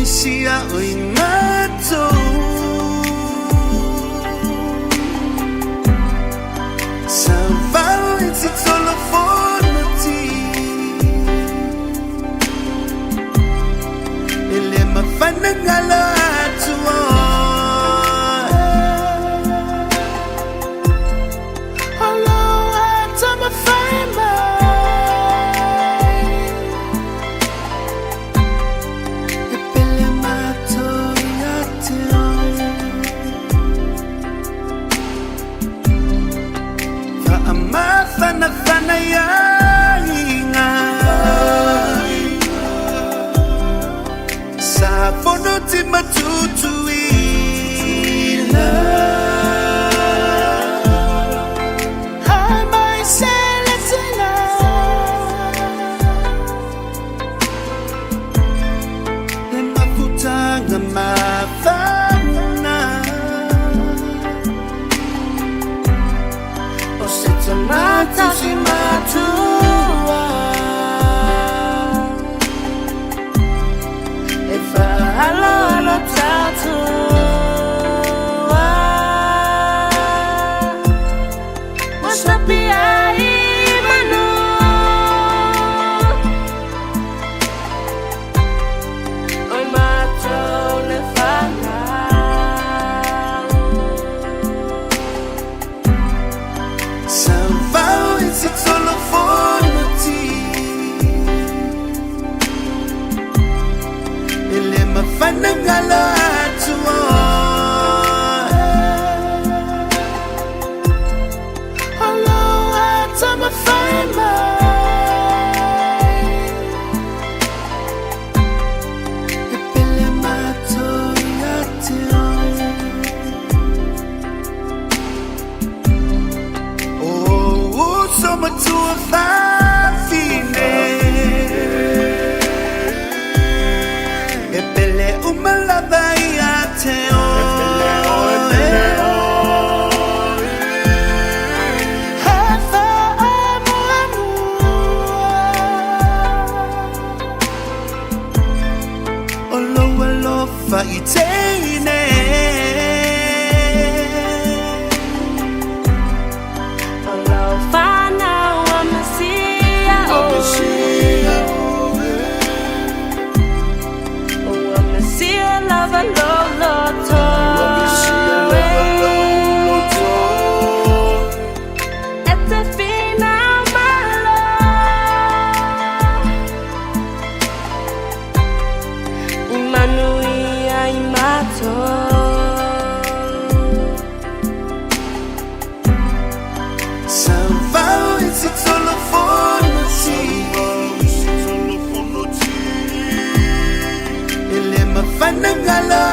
Mesia o i matou. Sauvao i si tolofono ti. E le mawhana ngalo atua. Aloha tamawhai mai. E pele matou ia te oe. Whaamawhana ia inga. Sa fono ti matutuila. Hai mai se le tina. Le mafutanga mawhana. O se tamata si matua. E whaalo alo tatua. Wasapi ai manu. Oi mātou le whanau. Sauvao i si tolofono ti. E le mawhana ngalo atua. Aloha tamawhai mai. E pele matou ia te oe. O uso matua whawhine. E pele umalava ia te oe. He whaamuamua. O lou alofa i teine. O lau whanau a Mesia o. O a Mesia lava loloto. E te whina malo. I manu ia i mātou. Sauvao i si tolofono ti. E le mawhana ngalo.